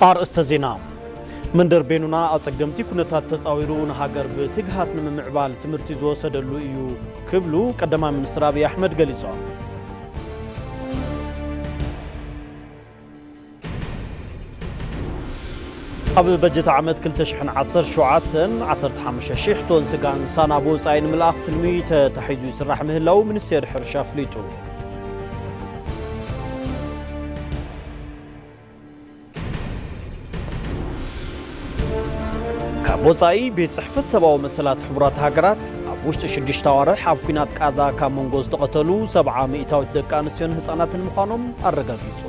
ኣርእስተ ዜና። መንደር ቤኑና ኣጸገምቲ ኩነታት ተጻዊሩ ንሃገር ብትግሃት ንምምዕባል ትምህርቲ ዝወሰደሉ እዩ ክብሉ ቀዳማይ ሚኒስትር ኣብይ ኣሕመድ ገሊጾም። ኣብ በጀት ዓመት ክልተ ሽሕን ዓሰርተ ሸውዓተን ዓሰርተ ሓሙሽተ ሺሕ ቶን ስጋ እንስሳ ናብ ወጻኢ ንምልኣኽ ትልሚ ተታሒዙ ይስራሕ ምህላው ሚኒስቴር ሕርሻ ኣፍሊጡ። ካብ ወጻኢ ቤት ጽሕፈት ሰብኣዊ መሰላት ሕቡራት ሃገራት ኣብ ውሽጢ ሽዱሽተ ኣዋርሕ ኣብ ኲናት ቃዛ ካብ መንጎ ዝተቐተሉ ሰብዓ ሚእታዊት ደቂ ኣንስትዮን ህጻናትን ምዃኖም ኣረጋጊጹ።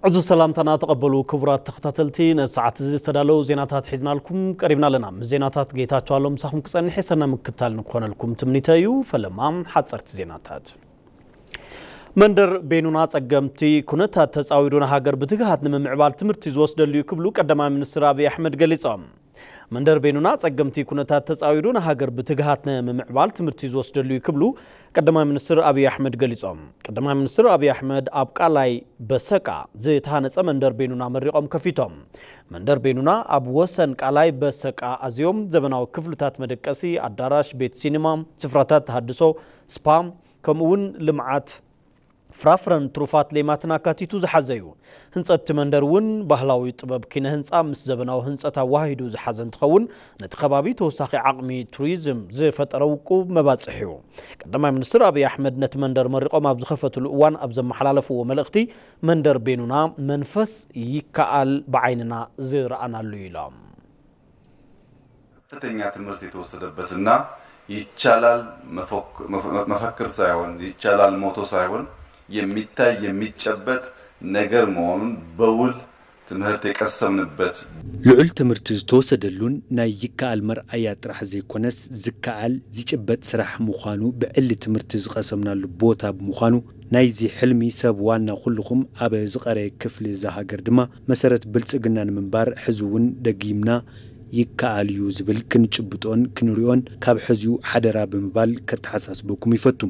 ዕዙዝ ሰላምታና ተቐበሉ ክቡራት ተኸታተልቲ፣ ነዚ ሰዓት እዚ ዝተዳለዉ ዜናታት ሒዝናልኩም ቀሪብና ኣለና። ምስ ዜናታት ጌታቸው ኣሎ ምሳኹም ክጸንሕ የሰና ምክታል ንክኾነልኩም ትምኒተ እዩ። ፈለማ ሓጸርቲ ዜናታት። መንደር ቤኑና ጸገምቲ ኩነታት ተጻዊሩ ንሃገር ብትግሃት ንምምዕባል ትምህርቲ ዝወስደሉ እዩ ክብሉ ቀዳማይ ሚኒስትር ኣብይ ኣሕመድ ገሊጾም። መንደር ቤኑና ጸገምቲ ኩነታት ተጻዊሩ ንሃገር ብትግሃት ንምምዕባል ትምህርቲ ዝወስደሉ እዩ ክብሉ ቀዳማይ ሚኒስትር ኣብይ ኣሕመድ ገሊጾም። ቀዳማይ ሚኒስትር ኣብይ ኣሕመድ ኣብ ቃላይ በሰቃ ዝተሃነጸ መንደር ቤኑና መሪቖም ከፊቶም። መንደር ቤኑና ኣብ ወሰን ቃላይ በሰቃ ኣዝዮም ዘበናዊ ክፍልታት መደቀሲ፣ ኣዳራሽ፣ ቤት ሲኒማ፣ ስፍራታት ተሃድሶ፣ ስፓ፣ ከምኡ እውን ልምዓት ፍራፍረን ትሩፋት ሌማትን ኣካቲቱ ዝሓዘ እዩ። ህንጸት እቲ መንደር እውን ባህላዊ ጥበብ ኪነ ህንጻ ምስ ዘበናዊ ህንጸት ኣዋሂዱ ዝሓዘ እንትኸውን፣ ነቲ ከባቢ ተወሳኺ ዓቕሚ ቱሪዝም ዝፈጠረ ውቁብ መባጽሕ እዩ። ቀዳማይ ሚኒስትር ኣብይ ኣሕመድ ነቲ መንደር መሪቖም ኣብ ዝኸፈትሉ እዋን ኣብ ዘመሓላለፍዎ መልእኽቲ፣ መንደር ቤኑና መንፈስ ይከኣል ብዓይንና ዝረኣናሉ እዩ ኢሎም። ከፍተኛ ትምህርት የተወሰደበትና ይቻላል መፎክ-፣ መፈ-፣ መፈክር ሳይሆን፣ ይቻላል ሞቶ ሳይሆን፣ የሚታይ የሚጨበጥ ነገር መሆኑን በውል ትምህርት የቀሰምንበት። ልዑል ትምህርቲ ዝተወሰደሉን ናይ ይከኣል መርኣያ ጥራሕ ዘይኮነስ፣ ዝከኣል ዝጭበጥ ስራሕ ምዃኑ ብዕሊ ትምህርቲ ዝቐሰምናሉ ቦታ ብምዃኑ፣ ናይዚ ሕልሚ ሰብ ዋና ኩልኹም ኣብ ዝቐረየ ክፍሊ እዛ ሃገር ድማ መሰረት ብልጽግና ንምንባር ሕዚ እውን ደጊምና ይከኣል እዩ ዝብል ክንጭብጦን ክንሪኦን ካብ ሕዚኡ ሓደራ ብምባል ከተሓሳስበኩም ይፈቱ።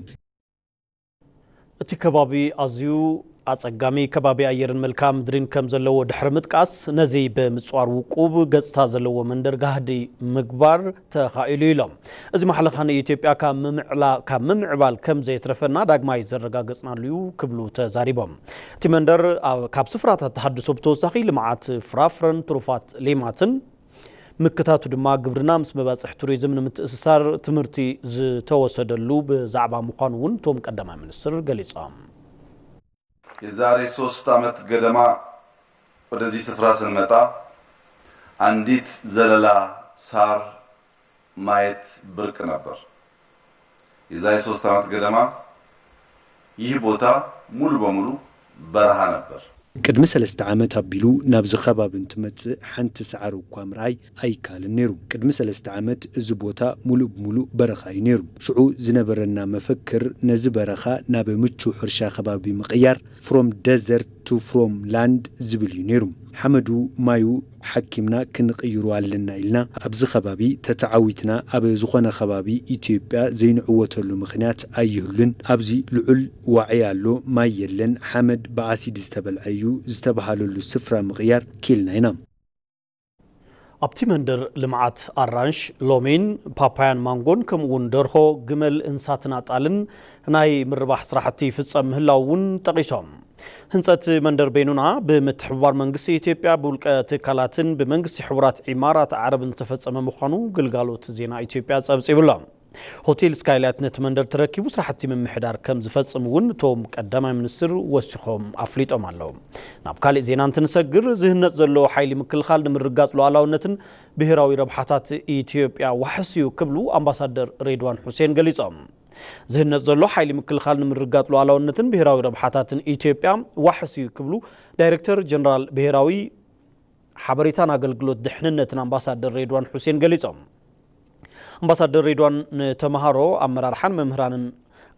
እቲ ከባቢ ኣዝዩ ኣጸጋሚ ከባቢ ኣየርን መልክዓ ምድሪን ከም ዘለዎ ድሕሪ ምጥቃስ፣ ነዚ ብምጽዋር ውቁብ ገጽታ ዘለዎ መንደር ጋህዲ ምግባር ተኻኢሉ ኢሎም። እዚ ማሕለኻ ንኢትዮጵያ ካብ ምምዕላ-፣ ካብ ምምዕባል ከም ዘየትረፈና ዳግማይ ዘረጋገጽናሉ እዩ ክብሉ ተዛሪቦም። እቲ መንደር ኣብ፣ ካብ ስፍራታት ተሃድሶ ብተወሳኺ ልምዓት ፍራፍረን ትሩፋት ሌማትን ምክታቱ ድማ ግብርና ምስ መባጽሕ ቱሪዝም ንምትእስሳር ትምህርቲ ዝተወሰደሉ ብዛዕባ ምዃኑ እውን እቶም ቀዳማይ ሚኒስትር ገሊጾም። የዛሬ ሶስት ዓመት ገደማ ወደዚህ ስፍራ ስንመጣ አንዲት ዘለላ ሳር ማየት ብርቅ ነበር። የዛሬ ሶስት ዓመት ገደማ ይህ ቦታ ሙሉ በሙሉ በረሃ ነበር። ቅድሚ ሰለስተ ዓመት ኣቢሉ ናብዚ ከባቢ እንትመጽእ ሓንቲ ሳዕሪ እኳ ምርኣይ ኣይከኣልን ነይሩ። ቅድሚ ሰለስተ ዓመት እዚ ቦታ ሙሉእ ብሙሉእ በረኻ እዩ ነይሩ። ሽዑ ዝነበረና መፈክር ነዚ በረኻ ናብ ምቹው ሕርሻ ከባቢ ምቕያር፣ from desert to from land ዝብል እዩ ነይሩ። ሓመዱ ማዩ ሓኪምና ክንቕይሮ ኣለና ኢልና ኣብዚ ከባቢ ተተዓዊትና ኣብ ዝኾነ ከባቢ ኢትዮጵያ ዘይንዕወተሉ ምኽንያት ኣይህሉን። ኣብዚ ልዑል ዋዒ ኣሎ፣ ማይ የለን፣ ሓመድ ብኣሲድ ዝተበልዐ እዩ ዝተበሃለሉ ስፍራ ምቕያር ኪልና ኢና። ኣብቲ መንደር ልምዓት ኣራንሽ፣ ሎሚን፣ ፓፓያን ማንጎን ከምኡ እውን ደርሆ፣ ግመል፣ እንስሳትን ኣጣልን ናይ ምርባሕ ስራሕቲ ይፍጸም ምህላው እውን ጠቒሶም። ህንጸት መንደር ቤኑና ብምትሕብባር መንግስቲ ኢትዮጵያ ብውልቀ ትካላትን ብመንግስቲ ሕቡራት ኢማራት ዓረብን ዝተፈጸመ ምዃኑ ግልጋሎት ዜና ኢትዮጵያ ጸብጺቡ ኣሎ። ሆቴል ስካይላይት ነቲ መንደር ተረኪቡ ስራሕቲ ምምሕዳር ከም ዝፈጽም እውን እቶም ቀዳማይ ሚኒስትር ወሲኾም ኣፍሊጦም ኣለዉ። ናብ ካሊእ ዜና እንትንሰግር፣ ዝህነጽ ዘሎ ሓይሊ ምክልኻል ንምርግጋጽ ሉዓላውነትን ብሄራዊ ረብሓታት ኢትዮጵያ ዋሕስ እዩ ክብሉ ኣምባሳደር ሬድዋን ሁሴን ገሊጾም። ዝህነጽ ዘሎ ሓይሊ ምክልኻል ንምርግጋጽ ሉዓላውነትን ብሄራዊ ረብሓታትን ኢትዮጵያ ዋሕስ እዩ ክብሉ ዳይሬክተር ጀነራል ብሄራዊ ሓበሬታን ኣገልግሎት ድሕንነትን ኣምባሳደር ሬድዋን ሁሴን ገሊጾም። ኣምባሳደር ሬድዋን ንተምሃሮ፣ ኣመራርሓን መምህራንን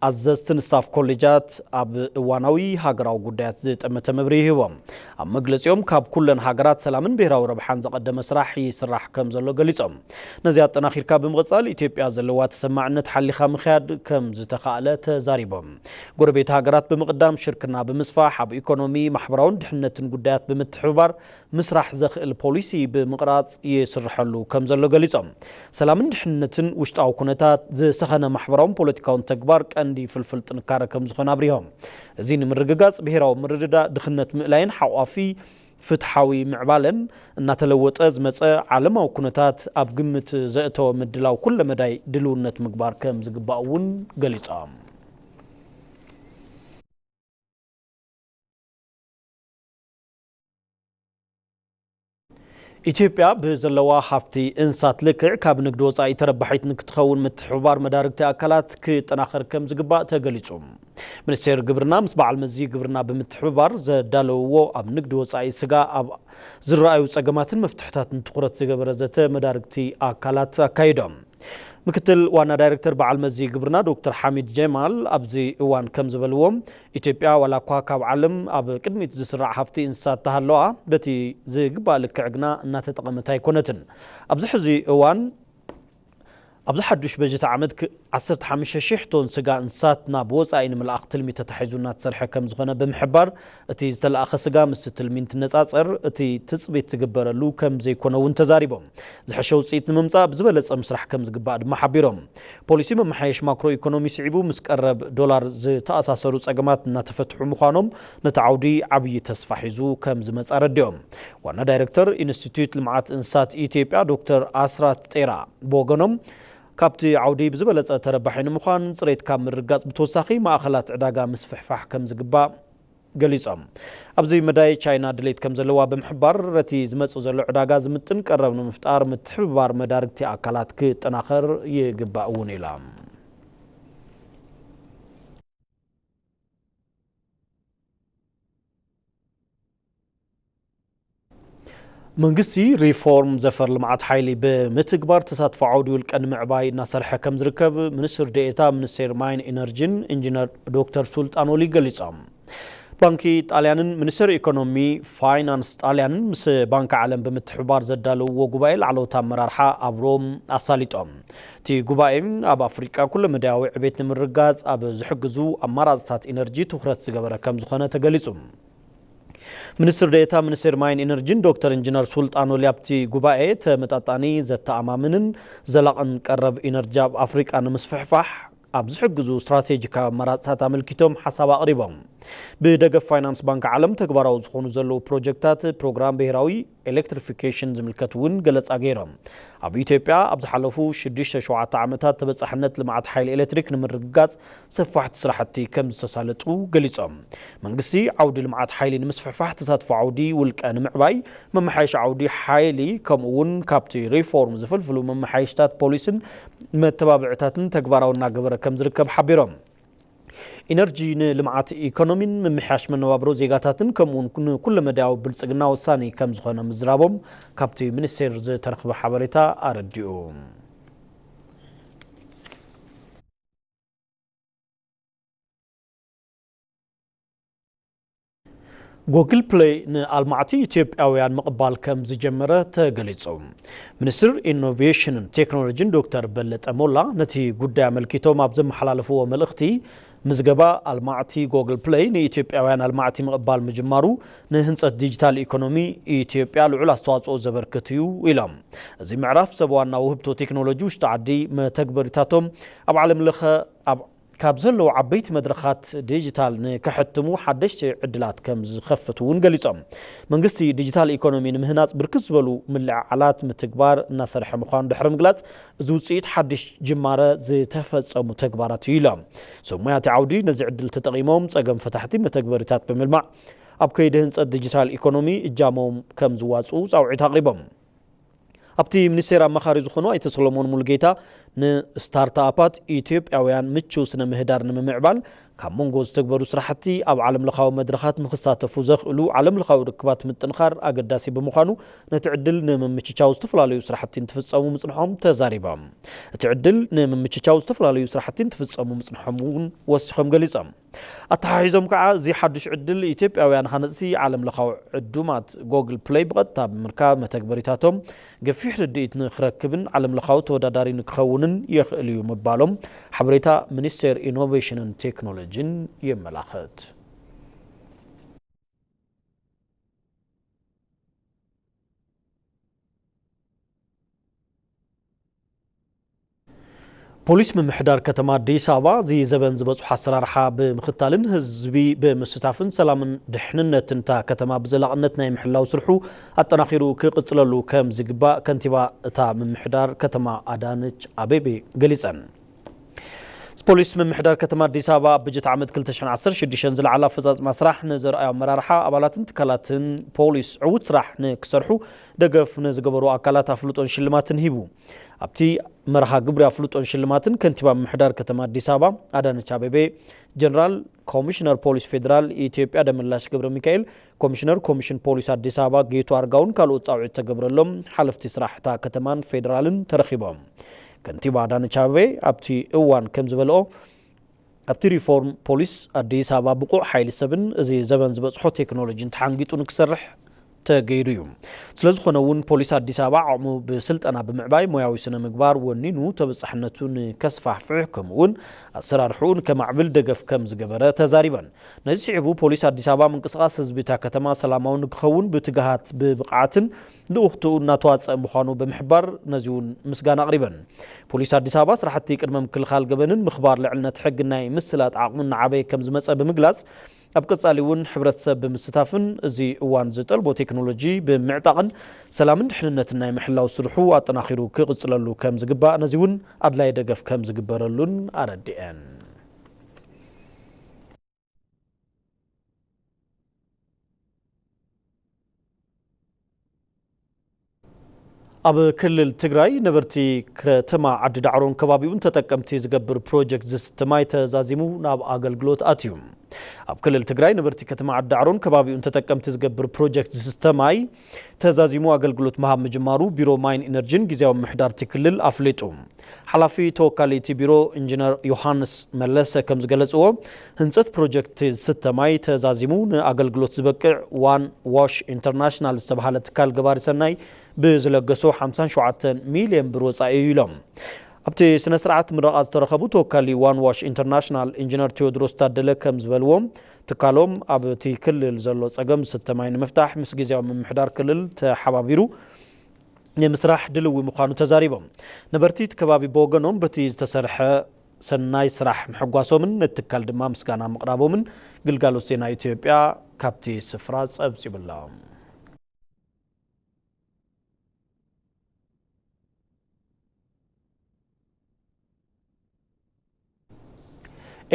ኣዘዝትን ስታፍ ኮሌጃት ኣብ እዋናዊ ሃገራዊ ጉዳያት ዝጠመተ መብርሂ ሂቦም። ኣብ መግለጺኦም፣ ካብ ኩለን ሃገራት ሰላምን ብሔራዊ ረብሓን ዘቐደመ ስራሕ ይስራሕ ከም ዘሎ ገሊጾም። ነዚ ኣጠናኺርካ ብምቕጻል፣ ኢትዮጵያ ዘለዋ ተሰማዕነት ሓሊኻ ምኽያድ ከም ዝተኻእለ ተዛሪቦም። ጎረቤት ሃገራት ብምቕዳም፣ ሽርክና ብምስፋሕ፣ ኣብ ኢኮኖሚ፣ ማሕበራውን ድሕነትን ጉዳያት ብምትሕብባር ምስራሕ ዘኽእል ፖሊሲ ብምቕራጽ ይስርሐሉ ከም ዘሎ ገሊጾም። ሰላምን ድሕነትን ውሽጣዊ ኩነታት፣ ዝሰኸነ ማሕበራውን ፖለቲካውን ተግባር ቀንዲ ፍልፍል ጥንካረ ከም ዝኾነ ኣብሪሆም። እዚ ንምርግጋጽ፣ ብሄራዊ ምርድዳእ፣ ድኽነት ምእላይን ሓቋፊ ፍትሓዊ ምዕባለን እናተለወጠ ዝመጸ ዓለማዊ ኩነታት ኣብ ግምት ዘእተወ ምድላው ኩለመዳይ ድልውነት ምግባር ከም ዝግባእ እውን ገሊጾም። ኢትዮጵያ ብዘለዋ ሃፍቲ እንስሳት ልክዕ ካብ ንግዲ ወጻኢ ተረባሒት ንክትኸውን ምትሕብባር መዳርግቲ ኣካላት ክጠናኸር ከም ዝግባእ ተገሊጹ። ሚኒስቴር ግብርና ምስ በዓል መዚ ግብርና ብምትሕብባር ዘዳለውዎ ኣብ ንግዲ ወጻኢ ስጋ ኣብ ዝረኣዩ ጸገማትን መፍትሕታትን ትኹረት ዝገበረ ዘተ መዳርግቲ ኣካላት ኣካይዶም። ምክትል ዋና ዳይሬክተር በዓል መዚ ግብርና ዶክተር ሓሚድ ጀማል ኣብዚ እዋን ከም ዝበልዎ፣ ኢትዮጵያ ዋላ እኳ ካብ ዓለም ኣብ ቅድሚት ዝስራዕ ሃፍቲ እንስሳት ተሃለዋ፣ በቲ ዝግባእ ልክዕ ግና እናተጠቐመት ኣይኮነትን። ኣብዚ ሕዚ እዋን፣ ኣብዚ ሓዱሽ በጀት ዓመት ክ-፣ ዓሰርተ ሓሙሽተ ሺሕ ቶን ስጋ እንስሳት ናብ ወጻኢ ንምልኣኽ ትልሚ ተታሒዙ እናተሰርሐ ከም ዝኾነ ብምሕባር፣ እቲ ዝተለኣኸ ስጋ ምስቲ ትልሚ እንትነጻጸር፣ እቲ ትጽቢት ዝግበረሉ ከም ዘይኮነ እውን ተዛሪቦም። ዝሐሸ ውጽኢት ንምምጻእ ብዝበለጸ ምስራሕ ከም ዝግባእ ድማ ሓቢሮም። ፖሊሲ መመሓየሽ ማክሮ ኢኮኖሚ ስዒቡ ምስ ቀረብ ዶላር ዝተኣሳሰሩ ጸገማት እናተፈትሑ ምዃኖም ነቲ ዓውዲ ዓብዪ ተስፋ ሒዙ ከም ዝመጽእ ኣረዲኦም። ዋና ዳይሬክተር ኢንስቲትዩት ልምዓት እንስሳት ኢትዮጵያ ዶክተር ኣስራት ጤራ ብወገኖም፣ ካብቲ ዓውዲ ብዝበለጸ ተረባሒ ንምዃን፣ ጽሬት ካብ ምርግጋጽ ብተወሳኺ ማእኸላት ዕዳጋ ምስፍሕፋሕ ከም ዝግባእ ገሊጾም። ኣብዚ መዳይ ቻይና ድሌት ከም ዘለዋ ብምሕባር፣ ነቲ ዝመጽእ ዘሎ ዕዳጋ ዝምጥን ቀረብ ንምፍጣር ምትሕብባር መዳርግቲ ኣካላት ክጠናኸር ይግባእ እውን ኢላ። መንግስቲ ሪፎርም ዘፈር ልምዓት ሓይሊ ብምትግባር ተሳትፎ ዓውዲ ውልቀ ንምዕባይ እናሰርሐ ከም ዝርከብ ሚኒስትር ዴኤታ ሚኒስቴር ማይን ኢነርጂን ኢንጂነር ዶክተር ሱልጣን ወሊ ገሊጾም። ባንኪ ጣልያንን ሚኒስቴር ኢኮኖሚ ፋይናንስ ጣልያንን ምስ ባንኪ ዓለም ብምትሕብባር ዘዳለውዎ ጉባኤ ላዕለዎት ኣመራርሓ ኣብ ሮም ኣሳሊጦም። እቲ ጉባኤ ኣብ ኣፍሪቃ ኩለመዳያዊ ዕቤት ንምርጋጽ ኣብ ዝሕግዙ ኣማራጽታት ኢነርጂ ትኹረት ዝገበረ ከም ዝኾነ ተገሊጹ። ሚኒስትር ዴኤታ ሚኒስቴር ማይን ኢነርጂን ዶክተር ኢንጂነር ሱልጣን ወሊ ኣብቲ ጉባኤ ተመጣጣኒ፣ ዘተኣማምንን ዘላቕን ቀረብ ኢነርጂ ኣብ ኣፍሪቃ ንምስፍሕፋሕ ኣብ ዝሕግዙ ስትራቴጂካዊ ኣማራፅታት ኣመልኪቶም ሓሳብ ኣቕሪቦም። ብደገፍ ፋይናንስ ባንክ ዓለም ተግባራዊ ዝኾኑ ዘለዉ ፕሮጀክታት ፕሮግራም ብሄራዊ ኤሌክትሪፊኬሽን ዝምልከት እውን ገለፃ ገይሮም። ኣብ ኢትዮጵያ ኣብ ዝሓለፉ ሽዱሽተ ሸውዓተ ዓመታት ተበፃሕነት ልምዓት ሓይሊ ኤሌክትሪክ ንምርግጋፅ ሰፋሕቲ ስራሕቲ ከም ዝተሳለጡ ገሊጾም። መንግስቲ ዓውዲ ልምዓት ሓይሊ ንምስፍሕፋሕ ተሳትፎ ዓውዲ ውልቀ ንምዕባይ መመሓየሺ ዓውዲ ሓይሊ ከምኡ እውን ካብቲ ሪፎርም ዝፍልፍሉ መመሓየሽታት ፖሊስን መተባብዕታትን ተግባራዊ እናገበረ ከም ዝርከብ ሓቢሮም። ኢነርጂ ንልምዓት ኢኮኖሚን ምምሕያሽ መነባብሮ ዜጋታትን ከምኡ እውን ንኩለመዳያዊ ብልጽግና ወሳኒ ከም ዝኾነ ምዝራቦም ካብቲ ሚኒስቴር ዝተረኽበ ሓበሬታ ኣረዲኡ። ጎግል ፕለይ ንኣልማዕቲ ኢትዮጵያውያን ምቕባል ከም ዝጀመረ ተገሊጹ። ሚኒስትር ኢኖቬሽንን ቴክኖሎጂን ዶክተር በለጠ ሞላ ነቲ ጉዳይ ኣመልኪቶም ኣብ ዘመሓላለፍዎ መልእኽቲ፣ ምዝገባ ኣልማዕቲ ጎግል ፕለይ ንኢትዮጵያውያን ኣልማዕቲ ምቕባል ምጅማሩ ንህንጸት ዲጂታል ኢኮኖሚ ኢትዮጵያ ልዑል ኣስተዋጽኦ ዘበርክት እዩ ኢሎም። እዚ ምዕራፍ ሰብ ዋና ውህብቶ ቴክኖሎጂ ውሽጢ ዓዲ መተግበሪታቶም ኣብ ዓለም ለኸ ኣብ ካብ ዘለዉ ዓበይቲ መድረኻት ዲጂታል ንከሐትሙ ሓደሽቲ ዕድላት ከም ዝኸፍት እውን ገሊጾም። መንግስቲ ዲጂታል ኢኮኖሚ ንምህናጽ ብርክት ዝበሉ ምልዕዓላት ምትግባር እናሰርሐ ምዃኑ ድሕሪ ምግላጽ፣ እዚ ውጽኢት ሓድሽ ጅማረ ዝተፈጸሙ ተግባራት እዩ ኢሎም። ሰብ ሞያ እቲ ዓውዲ ነዚ ዕድል ተጠቒሞም ጸገም ፈታሕቲ መተግበሪታት ብምልማዕ ኣብ ከይዲ ህንጸት ዲጂታል ኢኮኖሚ እጃሞም ከም ዝዋጽኡ ጻውዒት ኣቕሪቦም። ኣብቲ ሚኒስቴር ኣማኻሪ ዝኾኑ ኣይተ ሰሎሞን ሙሉጌታ፣ ንስታርታኣፓት ኢትዮጵያውያን ምቹው ስነ ምህዳር ንምምዕባል ካብ መንጎ ዝተግበሩ ስራሕቲ ኣብ ዓለም ለኻዊ መድረኻት ንክሳተፉ ዘኽእሉ ዓለም ለኻዊ ርክባት ምጥንኻር ኣገዳሲ ብምዃኑ፣ ነቲ ዕድል ንምምችቻው ዝተፈላለዩ ስራሕቲ እንትፍጸሙ ምጽንሖም ተዛሪቦም። እቲ ዕድል ንምምችቻው ዝተፈላለዩ ስራሕቲ እንትፍጸሙ ምጽንሖም እውን ወሲኾም ገሊጾም። ኣተሓሒዞም ከዓ፣ እዚ ሓዱሽ ዕድል ኢትዮጵያውያን ሃነፅቲ ዓለም ለኻዊ ዕዱማት ጎግል ፕለይ ብቐጥታ ብምርካብ መተግበሪታቶም ገፊሕ ርድኢት ንክረክብን ዓለም ለኻዊ ተወዳዳሪ ንክኸውንን የኽእል እዩ ምባሎም ሓበሬታ ሚኒስቴር ኢኖቬሽንን ቴክኖሎጂን የመላኽት። ፖሊስ ምምሕዳር ከተማ ኣዲስ ኣበባ እዚ ዘበን ዝበፅሖ ኣሰራርሓ ብምኽታልን ህዝቢ ብምስታፍን ሰላምን ድሕንነትን እታ ከተማ ብዘላቕነት ናይ ምሕላው ስርሑ ኣጠናኺሩ ክቕፅለሉ ከም ዝግባእ ከንቲባ እታ ምምሕዳር ከተማ ኣዳነች ኣቤቤ ገሊፀን። ፖሊስ ምምሕዳር ከተማ ኣዲስ ኣበባ ኣብ በጀት ዓመት ክልተ ሽሕን ዓሰርተ ሽዱሽተን ዝለዓለ ኣፈፃፅማ ስራሕ ንዘርኣዩ ኣመራርሓ ኣባላትን ትካላትን ፖሊስ ዕዉት ስራሕ ንክሰርሑ ደገፍ ንዝገበሩ ኣካላት ኣፍልጦን ሽልማትን ሂቡ። ኣብቲ መርሃ ግብሪ ኣፍልጦን ሽልማትን ከንቲባ ምምሕዳር ከተማ ኣዲስ ኣበባ ኣዳነች ኣቤቤ፣ ጀነራል ኮሚሽነር ፖሊስ ፌዴራል ኢትዮጵያ ደመላሽ ገብረ ሚካኤል፣ ኮሚሽነር ኮሚሽን ፖሊስ ኣዲስ ኣበባ ጌቱ ኣርጋውን ካልኦት ጻውዒት ተገብረሎም ሓለፍቲ ስራሕ እታ ከተማን ፌዴራልን ተረኺቦም። ከንቲባ ኣዳነች ኣቤቤ ኣብቲ እዋን ከም ዝበልኦ፣ ኣብቲ ሪፎርም ፖሊስ ኣዲስ ኣበባ ብቑዕ ሓይሊ ሰብን እዚ ዘበን ዝበፅሖ ቴክኖሎጂን ተሓንጊጡ ንክሰርሕ ተገይሩ እዩ። ስለዝኾነ እውን ፖሊስ ኣዲስ ኣበባ ዓቕሙ ብስልጠና ብምዕባይ ሞያዊ ስነ ምግባር ወኒኑ ተበፃሕነቱ ንከስፋሕፍሕ ከምኡ እውን ኣሰራርሕኡ ንከማዕብል ደገፍ ከም ዝገበረ ተዛሪበን። ነዚ ስዒቡ ፖሊስ ኣዲስ ኣበባ ምንቅስቓስ ህዝቢ እታ ከተማ ሰላማዊ ንክኸውን ብትግሃት ብብቕዓትን ልኡኽትኡ እናተዋፀአ ምዃኑ ብምሕባር ነዚ እውን ምስጋና ኣቕሪበን። ፖሊስ ኣዲስ ኣበባ ስራሕቲ ቅድመ ምክልኻል ገበንን ምኽባር ልዕልነት ሕግን ናይ ምስላጥ ዓቕሙ እናዓበየ ከም ዝመፀ ብምግላፅ ኣብ ቀፃሊ እውን ሕብረተሰብ ብምስታፍን እዚ እዋን ዝጠልቦ ቴክኖሎጂ ብምዕጣቕን ሰላምን ድሕንነትን ናይ ምሕላው ስርሑ ኣጠናኺሩ ክቕፅለሉ ከም ዝግባእ ነዚ እውን ኣድላይ ደገፍ ከም ዝግበረሉን ኣረዲአን። ኣብ ክልል ትግራይ ነበርቲ ከተማ ዓዲ ዳዕሮን ከባቢኡን ተጠቀምቲ ዝገብር ፕሮጀክት ዝስተ ማይ ተዛዚሙ ናብ ኣገልግሎት ኣትዩ። ኣብ ክልል ትግራይ ነበርቲ ከተማ ዓዲ ዳዕሮን ከባቢኡን ተጠቀምቲ ዝገብር ፕሮጀክት ዝስተ ማይ ተዛዚሙ ኣገልግሎት ምሃብ ምጅማሩ ቢሮ ማይን ኢነርጂን ግዝያዊ ምምሕዳር እቲ ክልል ኣፍሊጡ። ሓላፊ ተወካሊ እቲ ቢሮ ኢንጂነር ዮሃንስ መለሰ ከም ዝገለጽዎ፣ ህንጸት ፕሮጀክት ዝስተ ማይ ተዛዚሙ ንኣገልግሎት ዝበቅዕ ዋን ዋሽ ኢንተርናሽናል ዝተባህለ ትካል ገባሪ ሰናይ ብዝለገሶ ሓምሳን ሸውዓተን ሚልዮን ብር ወጻኢ እዩ ኢሎም። ኣብቲ ስነ ስርዓት ምረቓ ዝተረኸቡ ተወካሊ ዋን ዋሽ ኢንተርናሽናል ኢንጂነር ቴዎድሮስ ታደለ ከም ዝበልዎ፣ ትካሎም ኣብቲ ክልል ዘሎ ጸገም ዝስተ ማይ ንምፍታሕ ምስ ግዝያዊ ምምሕዳር ክልል ተሓባቢሩ ንምስራሕ ድልዊ ምዃኑ ተዛሪቦም። ነበርቲ እቲ ከባቢ ብወገኖም በቲ ዝተሰርሐ ሰናይ ስራሕ ምሕጓሶምን ነቲ ትካል ድማ ምስጋና ምቕራቦምን ግልጋሎት ዜና ኢትዮጵያ ካብቲ ስፍራ ጸብጺቡሎም።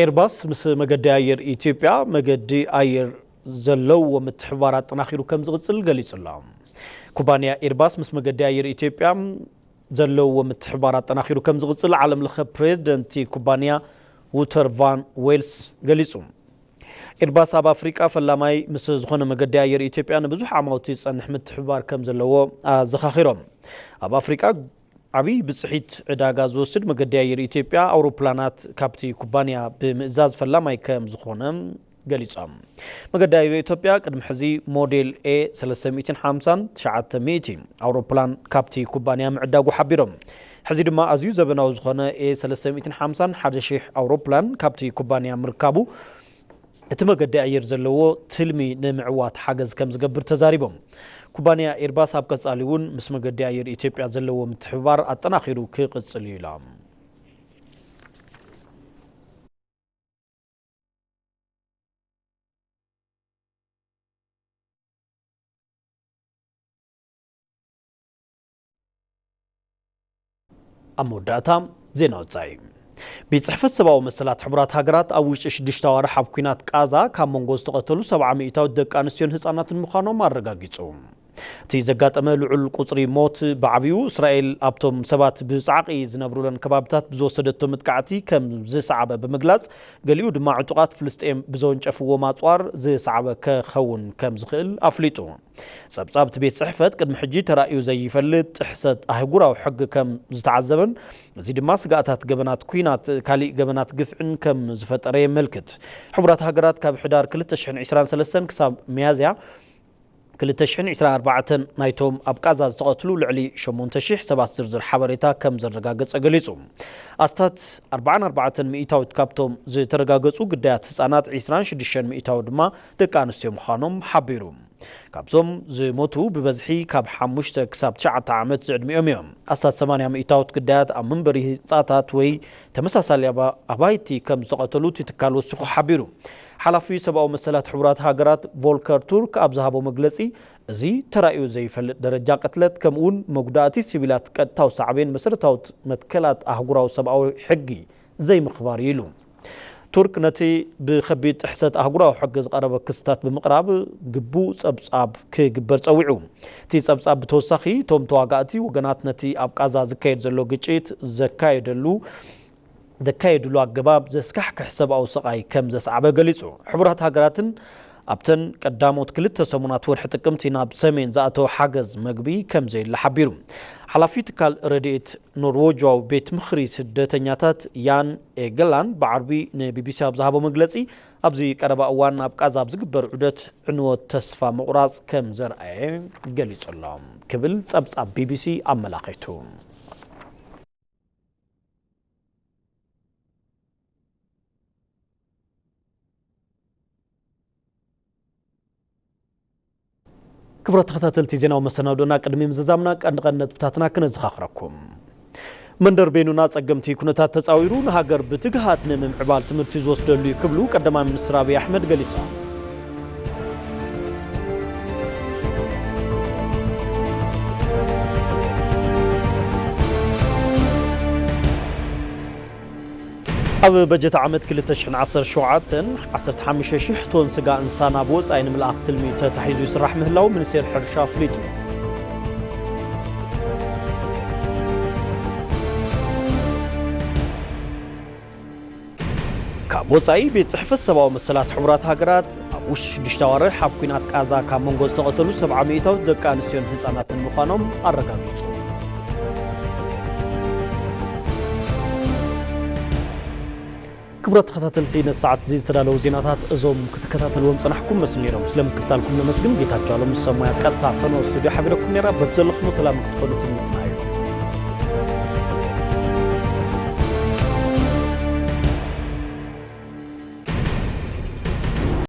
ኤርባስ ምስ መገዲ ኣየር ኢትዮጵያ መገዲ ኣየር ዘለዎ ምትሕብባር ኣጠናኺሩ ከም ዝቕጽል ገሊጹ ኣሎ። ኩባንያ ኤርባስ ምስ መገዲ ኣየር ኢትዮጵያ ዘለዎ ምትሕብባር ኣጠናኺሩ ከም ዝቕጽል ዓለም ለኸ ፕሬዚደንት ኩባንያ ዉተር ቫን ዌልስ ገሊጹ። ኤርባስ ኣብ ኣፍሪቃ ፈላማይ ምስ ዝኾነ መገዲ ኣየር ኢትዮጵያ ንብዙሕ ዓማውቲ ዝጸንሕ ምትሕብባር ከም ዘለዎ ኣዘኻኺሮም። ኣብ ኣፍሪቃ ዓብዪ ብፅሒት ዕዳጋ ዝወስድ መገዲ ኣየር ኢትዮጵያ ኣውሮፕላናት ካብቲ ኩባንያ ብምእዛዝ ፈላማይ ከም ዝኾነ ገሊጾም። መገዲ ኣየር ኢትዮጵያ ቅድሚ ሕዚ ሞዴል ኤ ሰለስተ ሚእትን ሓምሳን ትሽዓተ ሚእቲ ኣውሮፕላን ካብቲ ኩባንያ ምዕዳጉ ሓቢሮም። ሕዚ ድማ ኣዝዩ ዘበናዊ ዝኾነ ኤ ሰለስተ ሚእትን ሓምሳን ሓደ ሺሕ ኣውሮፕላን ካብቲ ኩባንያ ምርካቡ እቲ መገዲ ኣየር ዘለዎ ትልሚ ንምዕዋት ሓገዝ ከም ዝገብር ተዛሪቦም። ኩባንያ ኤርባስ ኣብ ቀጻሊ እውን ምስ መገዲ ኣየር ኢትዮጵያ ዘለዎ ምትሕብባር ኣጠናኺሩ ክቕጽል እዩ ኢሎም። ኣብ መወዳእታ ዜና ወጻኢ። ቤት ጽሕፈት ሰብኣዊ መሰላት ሕቡራት ሃገራት ኣብ ውሽጢ ሽዱሽተ ኣዋርሕ ኣብ ኲናት ቃዛ ካብ መንጎ ዝተቐተሉ ሰብዓ ሚእታዊት ደቂ ኣንስትዮን ህጻናትን ምዃኖም ኣረጋጊጹ። እቲ ዘጋጠመ ልዑል ቁጽሪ ሞት ብዓብዩ እስራኤል ኣብቶም ሰባት ብጻዕቒ ዝነብሩለን ከባብታት ብዝወሰደቶ መጥቃዕቲ ከም ዝሰዓበ ብምግላጽ፣ ገሊኡ ድማ ዕጡቓት ፍልስጤም ብዘወንጨፍዎም ኣጽዋር ዝሰዓበ ክኸውን ከም ዝኽእል ኣፍሊጡ። ጸብጻብ እቲ ቤት ጽሕፈት ቅድሚ ሕጂ ተራእዩ ዘይፈልጥ ጥሕሰት ኣህጉራዊ ሕጊ ከም ዝተዓዘበን፣ እዚ ድማ ስጋእታት ገበናት ኲናት፣ ካሊእ ገበናት ግፍዕን ከም ዝፈጠረ የመልክት። ሕቡራት ሃገራት ካብ ሕዳር ክልተ ሽሕን ዕስራን ሰለስተን ክሳብ ሚያዝያ ክልተ ሽሕን ዕስራን ኣርባዕተን ናይቶም ኣብ ቃዛ ዝተቐትሉ ልዕሊ ሸሞንተ ሽሕ ሰባት ዝርዝር ሓበሬታ ከም ዘረጋገጸ ገሊጹ። ኣስታት ኣርባዓን ኣርባዕተን ሚእታዊት ካብቶም ዝተረጋገጹ ግዳያት ህጻናት፣ ዕስራን ሽዱሽተን ሚእታዊ ድማ ደቂ ኣንስትዮ ምዃኖም ሓቢሩ። ካብዞም ዝሞቱ ብበዝሒ ካብ ሓሙሽተ ክሳብ ትሽዓተ ዓመት ዝዕድሚኦም እዮም። ኣስታት ሰማንያ ሚእታዊት ግዳያት ኣብ መንበሪ ህንጻታት ወይ ተመሳሳሊ ኣባ-፣ ኣባይቲ ከም ዝተቐተሉ እቲ ትካል ወሲኹ ሓቢሩ። ሓላፊ ሰብኣዊ መሰላት ሕቡራት ሃገራት ቮልከር ቱርክ ኣብ ዝሃቦ መግለጺ፣ እዚ ተራእዩ ዘይፈልጥ ደረጃ ቅትለት ከምኡውን መጉዳእቲ ሲቪላት ቀጥታዊ ሳዕቤን መሰረታዊ መትከላት ኣህጉራዊ ሰብኣዊ ሕጊ ዘይምኽባር እዩ ኢሉ። ቱርክ ነቲ ብኸቢድ ጥሕሰት ኣህጉራዊ ሕጊ ዝቐረበ ክስታት ብምቕራብ ግቡእ ጸብጻብ ክግበር ጸዊዑ። እቲ ጸብጻብ ብተወሳኺ እቶም ተዋጋእቲ ወገናት ነቲ ኣብ ቃዛ ዝካየድ ዘሎ ግጭት ዘካየደሉ ዘካየድሉ ኣገባብ ዘስካሕክሕ ሰብኣዊ ስቓይ ከም ዘስዓበ ገሊጹ። ሕቡራት ሃገራትን ኣብተን ቀዳሞት ክልተ ሰሙናት ወርሒ ጥቅምቲ ናብ ሰሜን ዝኣተወ ሓገዝ መግቢ ከም ዘየለ ሓቢሩ። ሓላፊ ትካል ረድኤት ኖርወጅያዊ ቤት ምኽሪ ስደተኛታት ያን ኤገላን ብዓርቢ ንቢቢሲ ኣብ ዝሃቦ መግለጺ፣ ኣብዚ ቀረባ እዋን ኣብ ቃዛ ኣብ ዝግበር ዑደት ዕንወት ተስፋ ምቑራጽ ከም ዘርኣየ ገሊጹ ኣሎ ክብል ጸብጻብ ቢቢሲ ኣመላኺቱ። ክቡራት ተኸታተልቲ ዜናዊ መሰናዶና፣ ቅድሚ ምዝዛምና ቀንዲ ቀንዲ ነጥብታትና ክነዘኻኽረኩም። መንደር ቤኑና ጸገምቲ ኩነታት ተጻዊሩ ንሃገር ብትግሃት ንምምዕባል ትምህርቲ ዝወስደሉ እዩ ክብሉ ቀዳማይ ሚኒስትር ኣብይ ኣሕመድ ገሊጾም። ኣብ በጀት ዓመት ክልተ ሽሕን ዓሰርተ ሸውዓተን፣ ዓሰርተ ሓሙሽተ ሽሕ ቶን ስጋ እንስሳ ናብ ወጻኢ ንምልኣኽ ትልሚ ተታሒዙ ይስራሕ ምህላው ሚኒስቴር ሕርሻ ኣፍሊጡ። ካብ ወጻኢ፣ ቤት ጽሕፈት ሰብኣዊ መሰላት ሕቡራት ሃገራት ኣብ ውሽጢ ሽዱሽተ ኣዋርሕ ኣብ ኲናት ቃዛ ካብ መንጎ ዝተቐተሉ ሰብዓ ሚእታዊት ደቂ ኣንስትዮን ህጻናትን ምዃኖም ኣረጋጊጹ። ክቡራት ተኸታተልቲ፣ ነዚ ሰዓት እዚ ዝተዳለዉ ዜናታት እዞም ክትከታተልዎም ጸናሕኩም መስሉ ነይሮም። ስለ ምክትታልኩም ነመስግን። ጌታቸው ኣሎም ምስ ሰብ ሞያ ቀጥታ ፈነወ ስቱድዮ ሓቢረኩም ነይራ። በብዘለኹሞ ሰላም ክትኾኑ ትምኒትና እዩ።